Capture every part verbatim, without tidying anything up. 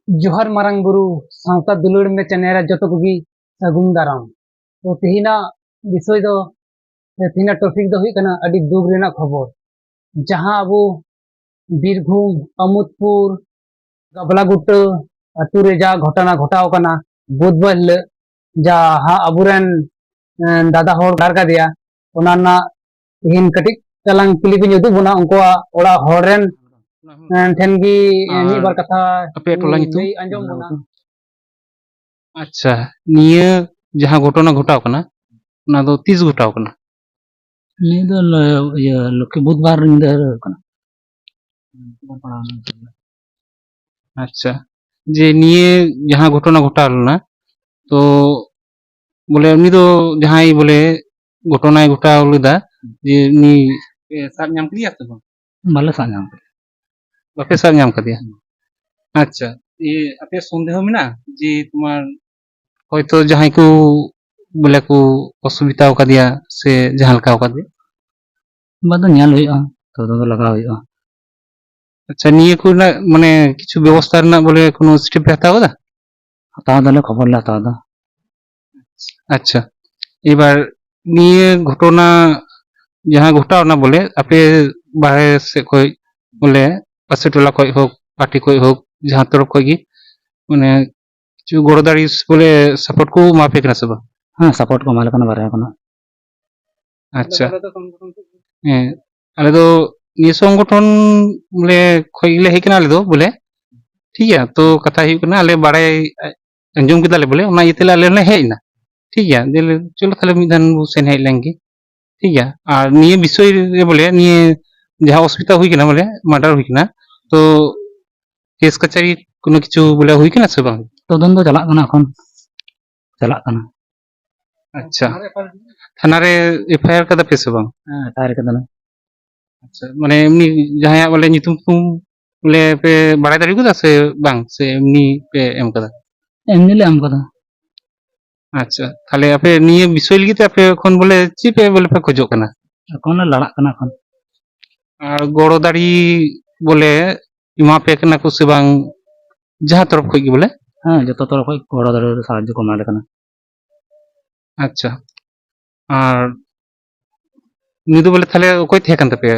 ᱡᱚᱦᱟᱨ ᱢᱟᱨᱟᱝ ᱵᱩᱨᱩ, ᱥᱟᱶᱛᱟ ᱫᱩᱞᱟᱹᱲ ᱢᱮ ᱪᱮᱱᱮᱞ ᱨᱮ ᱡᱚᱛᱚ ᱠᱚᱜᱮ ᱥᱟᱹᱜᱩᱱ ᱫᱟᱨᱟᱢ᱾ ᱛᱚ ᱛᱮᱦᱮᱧᱟᱜ ᱵᱤᱥᱚᱭ ᱫᱚ, ᱥᱮ ᱛᱮᱦᱮᱧᱟᱜ ᱴᱚᱯᱤᱠ ᱫᱚ ᱦᱩᱭᱩᱜ ᱠᱟᱱᱟ ᱟᱹᱰᱤ ᱫᱩᱠ ᱨᱮᱱᱟᱜ ᱠᱷᱚᱵᱚᱨ, ᱡᱟᱦᱟᱸ ᱟᱵᱚ ᱵᱤᱨᱵᱷᱩᱢ ᱟᱢᱳᱫᱽᱯᱩᱨ ᱜᱟᱵᱞᱟ ᱜᱩᱴᱟᱹ ᱟᱹᱛᱩ ᱨᱮ ᱡᱟ ᱜᱷᱚᱴᱚᱱᱟ ᱜᱷᱚᱴᱟᱣ ᱠᱟᱱᱟ ᱵᱩᱫᱷᱵᱟᱨ ᱦᱤᱞᱳᱜ, ᱡᱟᱦᱟᱸ ᱟᱵᱚᱨᱮᱱ, ᱮᱸ, ᱫᱟᱫᱟ ᱦᱚᱲ ᱜᱟᱨ ᱠᱟᱫᱮᱭᱟ, ᱚᱱᱟ ᱨᱮᱱᱟᱜ ᱛᱮᱦᱮᱧ ᱠᱟᱹᱴᱤᱡ ᱛᱟᱞᱟᱝ ᱠᱩᱞᱤ ᱠᱚᱧ ᱩᱫᱩᱜ ᱵᱚᱱᱟ ᱩᱱᱠᱩᱣᱟᱜ ᱚᱲᱟᱜ ᱦᱚᱲ ᱨᱮᱱ, ᱮᱸ, ᱴᱷᱮᱱ ᱜᱮ, ᱮᱸ, ᱟᱨ ᱢᱤᱫ ᱵᱟᱨ ᱠᱟᱛᱷᱟ ᱟᱯᱮᱭᱟᱜ ᱴᱚᱞᱟ ᱧᱩᱛᱩᱢ? ᱞᱟᱹᱭ ᱟᱸᱡᱚᱢ ᱵᱚᱱᱟ᱾ ᱟᱪᱪᱷᱟ, ᱱᱤᱭᱟᱹ ᱡᱟᱦᱟᱸ ᱜᱷᱚᱴᱚᱱᱟ ᱜᱷᱚᱴᱟᱣ ᱠᱟᱱᱟ, ᱚᱱᱟ ᱫᱚ ᱛᱤᱥ ᱜᱷᱚᱴᱟᱣ ᱠᱟᱱᱟ? ᱱᱤᱭᱟᱹ ᱫᱚ ᱞᱚ-, ᱤᱭᱟᱹ, ᱞᱚᱠᱠᱷᱤ ᱵᱩᱫᱷᱵᱟᱨ ᱧᱤᱫᱟᱹ ᱦᱩᱭᱩᱜ ᱠᱟᱱᱟ᱾ ᱟᱪᱪᱷᱟ, ᱡᱮ ᱱᱤᱭᱟᱹ ᱡᱟᱦᱟᱸ ᱜᱷᱚᱴᱚᱱᱟ ᱜᱷᱚᱴᱟᱣ ᱞᱮᱱᱟ, ᱛᱚ ᱵᱚᱞᱮ ᱩᱱᱤ ᱫᱚ ᱡᱟᱦᱟᱸᱭ ᱵᱚᱞᱮ ᱜᱷᱚᱴᱚᱱᱟᱭ ᱜᱷᱚᱴᱟᱣ ᱞᱮᱫᱟ, ᱡᱮ ᱩᱱᱤ ᱯᱮ ᱥᱟᱵ ᱧᱟᱢ ᱠᱮᱫᱮᱭᱟ ᱥᱮ ᱵᱟᱝ? ᱵᱟᱞᱮ ᱥᱟᱵ ᱧᱟᱢ ᱠᱮᱫᱮᱭᱟ᱾ ᱵᱟᱯᱮ ᱥᱟᱵ ᱧᱟᱢ ᱠᱟᱫᱮᱭᱟ? ᱟᱪᱪᱷᱟ, ᱤᱭᱟᱹ, ᱟᱯᱮ ᱥᱚᱱᱫᱮᱦᱚ ᱢᱮᱱᱟᱜᱼᱟ ᱡᱮ ᱛᱳᱢᱟᱨ ᱦᱚᱭᱛᱳ ᱡᱟᱦᱟᱸᱭ ᱠᱚ ᱵᱚᱞᱮ ᱠᱚ ᱚᱥᱩᱵᱤᱫᱷᱟ ᱟᱠᱟᱫᱮᱭᱟ ᱥᱮ ᱡᱟᱦᱟᱸ ᱞᱮᱠᱟ ᱟᱠᱟᱫᱮᱭᱟ? ᱵᱟ ᱫᱚ ᱧᱮᱞ ᱦᱩᱭᱩᱜᱼᱟ, ᱛᱚᱫᱚᱱᱛᱚ ᱞᱟᱜᱟᱣ ᱦᱩᱭᱩᱜᱼᱟ᱾ ᱟᱪᱪᱷᱟ, ᱱᱤᱭᱟᱹ ᱠᱚᱨᱮᱱᱟᱜ ᱢᱟᱱᱮ ᱠᱤᱪᱷᱩ ᱵᱮᱵᱚᱥᱛᱷᱟ ᱨᱮᱱᱟᱜ ᱵᱚᱞᱮ ᱠᱳᱱᱳ step ᱯᱮ ᱦᱟᱛᱟᱣ ᱠᱟᱫᱟ? ᱦᱟᱛᱟᱣ ᱫᱟᱞᱮ, ᱠᱷᱚᱵᱚᱨ ᱞᱮ ᱦᱟᱛᱟᱣ ᱫᱟ᱾ ᱟᱪᱪᱷᱟ, ᱮᱵᱟᱨ ᱱᱤᱭᱟᱹ ᱜᱷᱚᱴᱚᱱᱟ ᱡᱟᱦᱟᱸ ᱜᱷᱚᱴᱟᱣ ᱮᱱᱟ ᱵᱚᱞᱮ, ᱟᱯᱮ ᱵᱟᱦᱨᱮ ᱥᱮᱫ ᱠᱷᱚᱡ ᱵᱚᱞᱮ ᱯᱟᱥᱮ ᱴᱚᱞᱟ ᱠᱷᱚᱡ ᱦᱳᱠ, ᱯᱟᱨᱴᱤ ᱠᱷᱚᱡ ᱦᱳᱠ, ᱡᱟᱦᱟᱸ ᱛᱚᱨᱚᱯ ᱠᱷᱚᱡ ᱜᱮ ᱢᱟᱱᱮ ᱠᱤᱪᱷᱩ ᱜᱚᱲᱚ ᱫᱟᱲᱮ ᱵᱚᱞᱮ support ᱠᱚ ᱮᱢᱟ ᱯᱮ ᱠᱟᱱᱟ ᱥᱮ ᱵᱟᱝ? ᱦᱮᱸ, support ᱠᱚ ᱮᱢᱟ ᱞᱮ ᱠᱟᱱᱟ ᱵᱟᱨᱦᱮ ᱠᱷᱚᱱᱟᱜ᱾ ᱟᱪᱪᱷᱟ᱾ ᱦᱮᱸ, ᱟᱞᱮ ᱫᱚ ᱱᱤᱭᱟᱹ ᱥᱚᱝᱜᱚᱴᱷᱚᱱ ᱵᱚᱞᱮ ᱠᱷᱚᱡ ᱜᱮᱞᱮ ᱦᱮᱡ ᱠᱟᱱᱟ ᱟᱞᱮ ᱫᱚ ᱵᱚᱞᱮ᱾ ᱴᱷᱤᱠ ᱜᱮᱭᱟ, ᱛᱚ ᱠᱟᱛᱷᱟ ᱦᱩᱭᱩᱜ ᱠᱟᱱᱟ, ᱟᱞᱮ ᱵᱟᱲᱟᱭ ᱟᱸᱡᱚᱢ ᱠᱮᱫᱟᱞᱮ ᱵᱚᱞᱮ, ᱚᱱᱟ ᱤᱭᱟᱹ ᱛᱮᱞᱮ ᱟᱞᱮ ᱞᱮ ᱦᱮᱡ ᱮᱱᱟ᱾ ᱴᱷᱤᱠ ᱜᱮᱭᱟ, ᱫᱤᱭᱮ ᱪᱚᱞᱚ ᱛᱟᱦᱞᱮ ᱢᱤᱫ ᱫᱷᱟᱣ ᱵᱚ ᱥᱮᱱ ᱦᱮᱡ ᱞᱮᱱ ᱜᱮ᱾ ᱴᱷᱤᱠ ᱜᱮᱭᱟ, ᱟᱨ ᱱᱤᱭᱟᱹ ᱵᱤᱥᱚᱭ ᱨᱮ ᱵᱚᱞᱮ ᱱᱤᱭᱟᱹ ᱡᱟᱦᱟᱸ ᱚᱥᱩᱵᱤᱫᱷᱟ ᱦᱩᱭ ᱠᱟᱱᱟ ᱵᱚᱞᱮ, murder ᱦᱩᱭ ᱠᱟᱱᱟ, ᱛᱚ ᱠᱮᱥ ᱠᱟᱪᱷᱟᱨᱤ ᱠᱳᱱᱳ ᱠᱤᱪᱷᱩ ᱵᱚᱞᱮ ᱦᱩᱭ ᱠᱟᱱᱟ ᱥᱮ ᱵᱟᱝ? ᱛᱚᱫᱚᱱᱛᱚ ᱪᱟᱞᱟᱜ ᱠᱟᱱᱟ ᱮᱠᱷᱚᱱ, ᱪᱟᱞᱟᱜ ᱠᱟᱱᱟ᱾ ᱟᱪᱪᱷᱟ, ᱛᱷᱟᱱᱟ ᱨᱮ FIR ᱠᱟᱫᱟ ᱯᱮ ᱥᱮ ᱵᱟᱝ? ᱦᱮᱸ, FIR ᱠᱟᱫᱟᱞᱮ᱾ ᱟᱪᱪᱷᱟ, ᱢᱟᱱᱮ ᱮᱢᱱᱤ ᱡᱟᱦᱟᱸᱭᱟᱜ ᱵᱚᱞᱮ ᱧᱩᱛᱩᱢ ᱠᱚ ᱵᱚᱞᱮ ᱯᱮ ᱵᱟᱲᱟᱭ ᱫᱟᱲᱮ ᱠᱟᱫᱟ ᱥᱮ ᱵᱟᱝ, ᱥᱮ ᱮᱢᱱᱤ ᱯᱮ ᱮᱢ ᱠᱟᱫᱟ? ᱮᱢᱱᱤ ᱞᱮ ᱮᱢ ᱠᱟᱫᱟ᱾ ᱟᱪᱪᱷᱟ, ᱛᱟᱦᱞᱮ ᱟᱯᱮ ᱱᱤᱭᱟᱹ ᱵᱤᱥᱚᱭ ᱞᱟᱹᱜᱤᱫ ᱛᱮ ᱟᱯᱮ ᱠᱷᱚᱱ ᱵᱚᱞᱮ ᱪᱮᱫ ᱯᱮ ᱵᱚᱞᱮ ᱯᱮ ᱠᱷᱚᱡᱚᱜ ᱠᱟᱱᱟ? ᱮᱠᱷᱚᱱ ᱞᱮ ᱞᱟᱲᱟᱜ ᱠᱟᱱᱟ ᱮᱠᱷᱚᱱ᱾ ᱟᱨ ᱜᱚᱲᱚ ᱫᱟᱲᱮ ᱵᱚᱞᱮ ᱮᱢᱟ ᱯᱮ ᱠᱟᱱᱟ ᱠᱚ ᱥᱮ ᱵᱟᱝ? ᱡᱟᱦᱟᱸ ᱛᱚᱨᱚᱯ ᱠᱷᱚᱡ ᱜᱮ ᱵᱚᱞᱮ? ᱦᱮᱸ, ᱡᱚᱛᱚ ᱛᱚᱨᱚᱯ ᱠᱷᱚᱡ ᱜᱚᱲᱚ ᱫᱟᱲᱮ, ᱥᱟᱦᱟᱡᱽᱡᱚ ᱠᱚ ᱮᱢᱟᱞᱮ ᱠᱟᱱᱟ᱾ ᱟᱪᱪᱷᱟ, ᱟᱨ ᱩᱱᱤ ᱫᱚ ᱵᱚᱞᱮ ᱛᱟᱦᱞᱮ ᱚᱠᱚᱭ ᱛᱟᱦᱮᱸ ᱠᱟᱱ ᱛᱟᱯᱮᱭᱟ?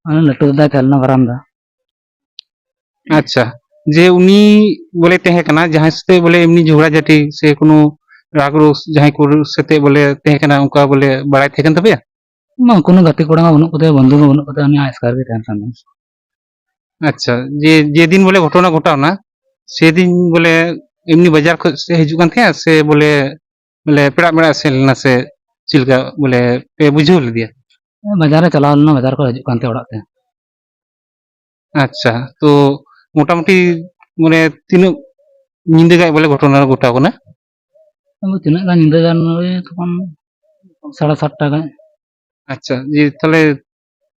ᱟᱨ ᱞᱟᱹᱴᱩ ᱫᱟᱫᱟᱭ ᱛᱟᱦᱮᱸ ᱞᱮᱱᱟ ᱵᱟᱨᱟᱱᱫᱟ᱾ ᱟᱪᱪᱷᱟ, ᱡᱮ ᱩᱱᱤ ᱵᱚᱞᱮ ᱛᱟᱦᱮᱸ ᱠᱟᱱᱟ ᱡᱟᱦᱟᱸᱭ ᱥᱟᱛᱮ ᱵᱚᱞᱮ ᱮᱢᱱᱤ ᱡᱷᱚᱜᱽᱲᱟ ᱡᱷᱟᱹᱴᱤ ᱥᱮ ᱠᱳᱱᱳ ᱨᱟᱜᱽ ᱨᱳᱥ ᱡᱟᱦᱟᱸᱭ ᱠᱚ ᱥᱟᱛᱮ ᱵᱚᱞᱮ ᱛᱟᱦᱮᱸ ᱠᱟᱱᱟ, ᱚᱱᱠᱟ ᱵᱚᱞᱮ ᱵᱟᱲᱟᱭ ᱛᱟᱦᱮᱸ ᱠᱟᱱ ᱛᱟᱯᱮᱭᱟ? ᱵᱟᱝ, ᱠᱳᱱᱳ ᱜᱟᱛᱮ ᱠᱚᱲᱟ ᱢᱟ ᱵᱟᱹᱱᱩᱜ ᱠᱚᱛᱟᱭᱟ, ᱵᱚᱱᱫᱷᱩ ᱢᱟ ᱵᱟᱹᱱᱩᱜ ᱠᱚᱛᱟᱭᱟ, ᱩᱱᱤ ᱟᱡ ᱮᱥᱠᱟᱨ ᱜᱮ ᱛᱟᱦᱮᱱ ᱠᱟᱱ ᱛᱟᱦᱮᱸᱱᱟ᱾ ᱟᱪᱪᱷᱟ, ᱡᱮ, ᱡᱮᱫᱤᱱ ᱵᱚᱞᱮ ᱜᱷᱚᱴᱚᱱᱟ ᱜᱷᱚᱴᱟᱣᱱᱟ, ᱥᱮᱫᱤᱱ ᱵᱚᱞᱮ ᱮᱢᱱᱤ ᱵᱟᱡᱟᱨ ᱠᱷᱚᱡ ᱥᱮ ᱦᱤᱡᱩᱜ ᱠᱟᱱ ᱛᱟᱦᱮᱸᱜᱼᱟ ᱥᱮ ᱵᱚᱞᱮ, ᱵᱚᱞᱮ ᱯᱮᱲᱟ ᱢᱮᱲᱟ ᱥᱮᱱ ᱞᱮᱱᱟ ᱥᱮ ᱪᱮᱫ ᱞᱮᱠᱟ ᱵᱚᱞᱮ ᱯᱮ ᱵᱩᱡᱷᱟᱹᱣ ᱞᱮᱫᱮᱭᱟ? ᱵᱟᱡᱟᱨ ᱨᱮ ᱪᱟᱞᱟᱣ ᱞᱮᱱᱟ, ᱵᱟᱡᱟᱨ ᱠᱷᱚᱱ ᱦᱤᱡᱩᱜ ᱠᱟᱱ ᱛᱟᱦᱮᱸ ᱚᱲᱟᱜ ᱛᱮ᱾ ᱟᱪᱪᱷᱟ, ᱛᱚ ᱢᱚᱴᱟᱢᱩᱴᱤ ᱢᱟᱱᱮ ᱛᱤᱱᱟᱹᱜ ᱧᱤᱫᱟᱹ ᱜᱟᱱ ᱵᱚᱞᱮ ᱜᱷᱚᱴᱚᱱᱟ ᱜᱷᱚᱴᱟᱣ ᱠᱟᱱᱟ? ᱟᱫᱚ ᱛᱤᱱᱟᱹᱜ ᱜᱟᱱ ᱧᱤᱫᱟᱹ ᱜᱟᱱ, ᱳᱭ ᱛᱚᱠᱷᱚᱱ ᱥᱟᱲᱮ ᱥᱟᱛᱴᱟ ᱜᱟᱱ᱾ ᱟᱪᱪᱷᱟ, ᱡᱮ ᱛᱟᱦᱞᱮ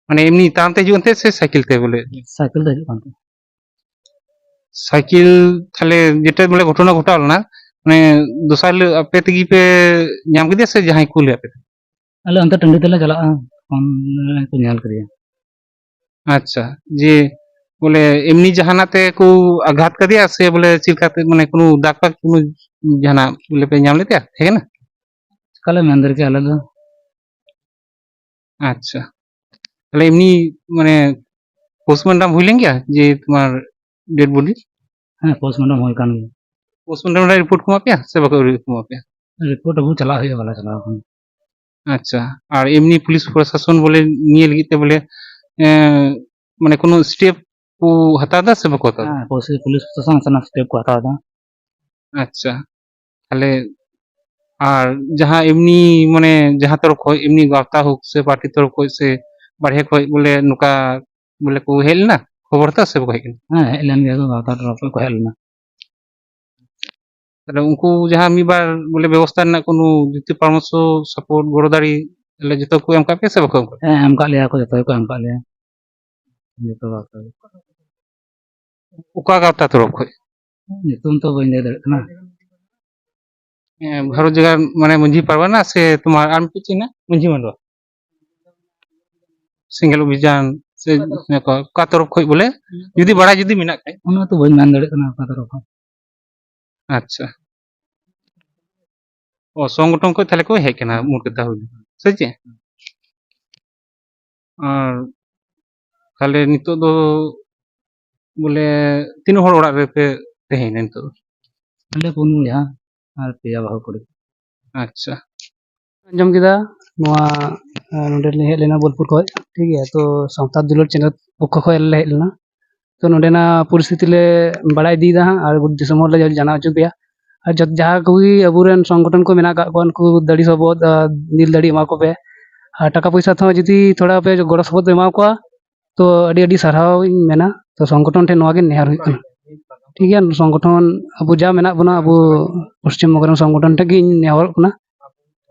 ᱢᱟᱱᱮ ᱮᱢᱱᱤ ᱛᱟᱲᱟᱢ ᱛᱮ ᱦᱤᱡᱩᱜ ᱠᱟᱱ ᱛᱟᱦᱮᱸ ᱥᱮ ᱥᱟᱭᱠᱮᱞ ᱛᱮ ᱵᱚᱞᱮ? ᱥᱟᱭᱠᱮᱞ ᱛᱮ ᱦᱤᱡᱩᱜ ᱠᱟᱱ ᱛᱟᱦᱮᱸ᱾ ᱥᱟᱭᱠᱮᱞ ᱛᱟᱦᱞᱮ ᱡᱮᱴᱟ ᱵᱚᱞᱮ ᱜᱷᱚᱴᱚᱱᱟ ᱜᱷᱚᱴᱟᱣ ᱞᱮᱱᱟ, ᱢᱟᱱᱮ ᱫᱚᱥᱟᱨ ᱦᱤᱞᱳᱜ ᱟᱯᱮ ᱛᱮᱜᱮ ᱯᱮ ᱧᱟᱢ ᱠᱮᱫᱮᱭᱟ ᱥᱮ ᱡᱟᱦᱟᱸᱭ ᱠᱩᱞ ᱞᱮᱫ ᱯᱮ ᱛᱟᱦᱮᱸ? ᱟᱞᱮ ᱚᱱᱛᱮ ᱴᱟᱺᱰᱤ ᱛᱮᱞᱮ ᱪᱟᱞᱟᱜᱼᱟ, ᱛᱚᱠᱷᱚᱱ ᱠᱚ ᱧᱮᱞ ᱠᱮᱫᱮᱭᱟ᱾ ᱟᱪᱪᱷᱟ, ᱡᱮ ᱵᱚᱞᱮ ᱮᱢᱱᱤ ᱡᱟᱦᱟᱱᱟᱜ ᱛᱮ ᱠᱚ ᱟᱜᱷᱟᱛ ᱠᱟᱫᱮᱭᱟ ᱥᱮ ᱵᱚᱞᱮ ᱪᱮᱫ ᱞᱮᱠᱟᱛᱮ, ᱢᱟᱱᱮ ᱠᱳᱱᱳ ᱫᱟᱜ ᱯᱟᱜ ᱠᱳᱱᱳ ᱡᱟᱦᱟᱱᱟᱜ ᱵᱚᱞᱮ ᱯᱮ ᱧᱟᱢ ᱞᱮᱫᱮᱭᱟ, ᱛᱟᱦᱮᱸ ᱠᱟᱱᱟ? ᱪᱮᱠᱟᱞᱮ ᱢᱮᱱ ᱫᱟᱲᱮ ᱠᱮᱭᱟ ᱟᱞᱮ ᱫᱚ? ᱟᱪᱪᱷᱟ, ᱛᱟᱦᱞᱮ ᱮᱢᱱᱤ ᱢᱟᱱᱮ ᱯᱳᱥᱴᱢᱚᱨᱴᱮᱢ ᱦᱩᱭ ᱞᱮᱱ ᱜᱮᱭᱟ ᱡᱮ ᱛᱳᱢᱟᱨ ᱰᱮᱰ ᱵᱚᱰᱤ? ᱦᱮᱸ, ᱯᱳᱥᱴᱢᱚᱨᱴᱮᱢ ᱦᱩᱭ ᱠᱟᱱ ᱜᱮᱭᱟ᱾ ᱯᱳᱥᱴᱢᱚᱨᱴᱮᱢ ᱨᱮ ᱨᱤᱯᱳᱨᱴ ᱠᱚ ᱮᱢᱟ ᱯᱮᱭᱟ ᱥᱮ ᱵᱟᱠᱚ ᱮᱢᱟ ᱯᱮᱭᱟ? ᱨᱤᱯᱳᱨᱴ ᱟᱹᱜᱩ ᱪᱟᱞᱟᱜ ᱦᱩᱭᱩᱜᱼᱟ, ᱵᱟᱞᱮ ᱪᱟᱞᱟᱣ ᱠᱟᱱᱟ᱾ ᱟᱪᱪᱷᱟ, ᱟᱨ ᱮᱢᱱᱤ ᱯᱩᱞᱤᱥ ᱯᱨᱚᱥᱟᱥᱚᱱ ᱵᱚᱞᱮ ᱱᱤᱭᱟᱹ ᱞᱟᱹᱜᱤᱫ ᱛᱮ ᱵᱚᱞᱮ, ᱮᱸ, ᱢᱟᱱᱮ ᱠᱳᱱᱳ ᱥᱴᱮᱯ ᱠᱚ ᱦᱟᱛᱟᱣ ᱮᱫᱟ ᱥᱮ ᱵᱟᱠᱚ ᱦᱟᱛᱟᱣ ᱮᱫᱟ? ᱦᱮᱸ, ᱯᱩᱞᱤᱥ, ᱯᱩᱞᱤᱥ ᱯᱨᱚᱥᱟᱥᱚᱱ ᱥᱟᱱᱟᱢ ᱥᱴᱮᱯ ᱠᱚ ᱦᱟᱛᱟᱣ ᱮᱫᱟ᱾ ᱟᱪᱪᱷᱟ, ᱛᱟᱦᱞᱮ ᱟᱨ ᱡᱟᱦᱟᱸ ᱮᱢᱱᱤ ᱢᱟᱱᱮ ᱡᱟᱦᱟᱸ ᱛᱚᱨᱚᱯ ᱠᱷᱚᱡ ᱮᱢᱱᱤ ᱜᱟᱶᱛᱟ ᱦᱳᱠ ᱥᱮ ᱯᱟᱨᱴᱤ ᱛᱚᱨᱚᱯ ᱠᱷᱚᱡ ᱥᱮ ᱵᱟᱨᱦᱮ ᱠᱷᱚᱡ ᱵᱚᱞᱮ ᱱᱚᱝᱠᱟ ᱵᱚᱞᱮ ᱠᱚ ᱦᱮᱡ ᱞᱮᱱᱟ ᱠᱷᱚᱵᱚᱨ ᱦᱟᱛᱟᱣ ᱥᱮ ᱵᱟᱠᱚ ᱦᱮᱡ ᱞᱮᱱᱟ? ᱦᱮᱸ, ᱦᱮᱡ ᱞᱮᱱ ᱜᱮᱭᱟ ᱠᱚ, ᱜᱟᱶᱛᱟ ᱛᱚᱨᱚᱯ ᱠᱷᱚᱡ ᱠᱚ ᱦᱮᱡ ᱞᱮᱱᱟ᱾ ᱛᱟᱦᱞᱮ ᱩᱱᱠᱩ ᱡᱟᱦᱟᱸ ᱢᱤᱫ ᱵᱟᱨ ᱵᱚᱞᱮ ᱵᱮᱵᱚᱥᱛᱷᱟ ᱨᱮᱱᱟᱜ ᱠᱳᱱᱳ ᱡᱩᱠᱛᱤ ᱯᱚᱨᱟᱢᱚᱨᱥᱚ, ᱥᱟᱯᱳᱨᱴ, ᱜᱚᱲᱚ ᱫᱟᱲᱮ, ᱛᱟᱦᱞᱮ ᱡᱚᱛᱚ ᱠᱚ ᱮᱢ ᱠᱟᱜ ᱯᱮᱭᱟ ᱥᱮ ᱵᱟᱠᱚ ᱮᱢ ᱠᱟᱜ ᱯᱮᱭᱟ? ᱦᱮᱸ, ᱮᱢ ᱠᱟᱜ ᱞᱮᱭᱟ ᱠᱚ, ᱡᱚᱛᱚ ᱜᱮᱠᱚ ᱮᱢ ᱠᱟᱜ ᱞᱮᱭᱟ, ᱡᱚᱛᱚ ᱜᱟᱶᱛᱟ ᱜᱮ᱾ ᱚᱠᱟ ᱜᱟᱶᱛᱟ ᱛᱚᱨᱚᱯ ᱠᱷᱚᱡ? ᱧᱩᱛᱩᱢ ᱛᱚ ᱵᱟᱹᱧ ᱞᱟᱹᱭ ᱫᱟᱲᱮᱭᱟᱜ ᱠᱟᱱᱟ᱾ ᱦᱮᱸ, ᱜᱷᱟᱨᱚᱸᱡᱽ ᱡᱟᱭᱜᱟ ᱢᱟᱱᱮ ᱢᱟᱹᱡᱷᱤ ᱯᱟᱨᱜᱟᱱᱟ ᱥᱮ ᱛᱳᱢᱟᱨ ᱟᱨ ᱢᱤᱫᱴᱮᱡ ᱪᱮᱫ ᱦᱮᱱᱟᱜ? ᱢᱟᱹᱡᱷᱤ ᱢᱟᱰᱣᱟ? ᱥᱮᱸᱜᱮᱞ ᱚᱵᱷᱤᱡᱟᱱ ᱥᱮ ᱚᱠᱟ ᱛᱚᱨᱚᱯ ᱠᱷᱚᱡ ᱵᱚᱞᱮ, ᱡᱩᱫᱤ ᱵᱟᱲᱟᱭ ᱡᱩᱫᱤ ᱢᱮᱱᱟᱜ ᱠᱷᱟᱡ? ᱚᱱᱟ ᱛᱚ ᱵᱟᱹᱧ ᱢᱮᱱ ᱫᱟᱲᱮᱭᱟᱜ ᱠᱟᱱᱟ ᱚᱠᱟ ᱛᱚᱨᱚᱯ ᱠᱷᱚᱱ᱾ ᱟᱪᱪᱷᱟ, ᱚ, ᱥᱚᱝᱜᱚᱴᱷᱚᱱ ᱠᱷᱚᱡ ᱛᱟᱦᱞᱮ ᱠᱚ ᱦᱮᱡ ᱠᱟᱱᱟ, ᱢᱩᱴ ᱠᱟᱛᱷᱟ ᱦᱩᱭ ᱞᱮᱱᱟ, ᱥᱮ ᱪᱮᱫ? ᱟᱨ ᱛᱟᱦᱞᱮ ᱱᱤᱛᱚᱜ ᱫᱚ ᱵᱚᱞᱮ ᱛᱤᱱᱟᱹᱜ ᱦᱚᱲ ᱚᱲᱟᱜ ᱨᱮᱯᱮ ᱛᱟᱦᱮᱸᱭᱮᱱᱟ ᱱᱤᱛᱚᱜ ᱫᱚ? ᱟᱞᱮ ᱯᱩᱱ ᱵᱚᱭᱦᱟ ᱟᱨ ᱯᱮᱭᱟ ᱵᱟᱹᱦᱩ ᱠᱩᱲᱤ᱾ ᱟᱪᱪᱷᱟ᱾ ᱟᱸᱡᱚᱢ ᱠᱮᱫᱟ ᱱᱚᱣᱟ, ᱟᱸ, ᱱᱚᱸᱰᱮ ᱞᱤᱧ ᱦᱮᱡ ᱞᱮᱱᱟ ᱵᱳᱞᱯᱩᱨ ᱠᱷᱚᱡ, ᱴᱷᱤᱠ ᱜᱮᱭᱟ᱾ ᱛᱚ ᱥᱟᱶᱛᱟ ᱫᱩᱞᱟᱹᱲ ᱪᱮᱱᱮᱞ ᱯᱚᱠᱠᱷᱚ ᱠᱷᱚᱡ ᱞᱮ ᱦᱮᱡ ᱞᱮᱱᱟ᱾ ᱛᱚ ᱱᱚᱸᱰᱮᱱᱟᱜ ᱯᱚᱨᱤᱥᱛᱷᱤᱛᱤ ᱞᱮ ᱵᱟᱲᱟᱭ ᱤᱫᱤᱭᱮᱫᱟ ᱦᱟᱸᱜ, ᱟᱨ ᱫᱤᱥᱚᱢ ᱦᱚᱲ ᱞᱮ ᱡᱟᱱᱟᱣ ᱦᱚᱪᱚ ᱯᱮᱭᱟ᱾ ᱟᱨ ᱡᱚᱛ-, ᱡᱟᱦᱟᱸ ᱠᱚᱜᱮ ᱟᱵᱚᱨᱮᱱ ᱥᱚᱝᱜᱚᱴᱷᱚᱱ ᱠᱚ ᱢᱮᱱᱟᱜ ᱟᱠᱟᱫ ᱠᱚᱣᱟ, ᱩᱱᱠᱩ ᱫᱟᱲᱮ ᱥᱚᱵᱚᱫ, ᱟᱨ ᱫᱤᱞ ᱫᱟᱲᱮ ᱮᱢᱟ ᱠᱚᱯᱮ᱾ ᱟᱨ ᱴᱟᱠᱟ ᱯᱚᱭᱥᱟ ᱛᱮᱦᱚᱸ ᱡᱩᱫᱤ ᱛᱷᱚᱲᱟ ᱯᱮ ᱜᱚᱲᱚ ᱥᱚᱯᱚᱦᱚᱫ ᱯᱮ ᱮᱢᱟ ᱠᱚᱣᱟ, ᱛᱚ ᱟᱹᱰᱤ ᱟᱹᱰᱤ ᱥᱟᱨᱦᱟᱣ ᱤᱧ ᱢᱮᱱᱟ᱾ ᱛᱚ ᱥᱚᱝᱜᱚᱴᱷᱚᱱ ᱴᱷᱮᱱ ᱱᱚᱣᱟ ᱜᱮ ᱱᱮᱦᱚᱨ ᱦᱩᱭᱩᱜ ᱠᱟᱱᱟ, ᱴᱷᱤᱠ ᱜᱮᱭᱟ᱾ ᱥᱚᱝᱜᱚᱴᱷᱚᱱ ᱟᱵᱚ ᱡᱟ ᱢᱮᱱᱟᱜ ᱵᱚᱱᱟ, ᱟᱵᱚ ᱯᱚᱥᱪᱤᱢ ᱵᱚᱝᱜᱚ ᱨᱮᱱ ᱥᱚᱝᱜᱚᱴᱷᱚᱱ ᱴᱷᱮᱱ ᱜᱮ ᱤᱧ ᱱᱮᱦᱚᱨᱚᱜ ᱠᱟᱱᱟ,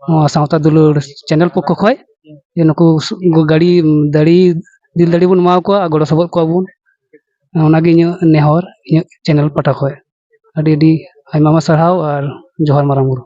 ᱱᱚᱣᱟ ᱥᱟᱶᱛᱟ ᱫᱩᱞᱟᱹᱲ ᱪᱮᱱᱮᱞ ᱯᱚᱠᱠᱷᱚ ᱠᱷᱚᱡ, ᱡᱮ ᱱᱩᱠᱩ ᱥᱩ-, ᱜᱟᱹᱲᱤ ᱫᱟᱲᱮ, ᱫᱤᱞ ᱫᱟᱲᱮ ᱵᱚᱱ ᱮᱢᱟ ᱠᱚᱣᱟ ᱟᱨ ᱜᱚᱲᱚ ᱥᱚᱯᱚᱦᱚᱫ ᱠᱚᱣᱟ ᱵᱚᱱ᱾ ᱚᱱᱟᱜᱮ ᱤᱧᱟᱹᱜ ᱱᱮᱦᱚᱨ, ᱤᱧᱟᱹᱜ ᱪᱮᱱᱮᱞ ᱯᱟᱦᱴᱟ ᱠᱷᱚᱡ᱾ ᱟᱹᱰᱤ ᱟᱹᱰᱤ ᱟᱭᱢᱟ ᱟᱭᱢᱟ ᱥᱟᱨᱦᱟᱣ ᱟᱨ ᱡᱚᱦᱟᱨ ᱢᱟᱨᱟᱝ ᱵᱩᱨᱩ᱾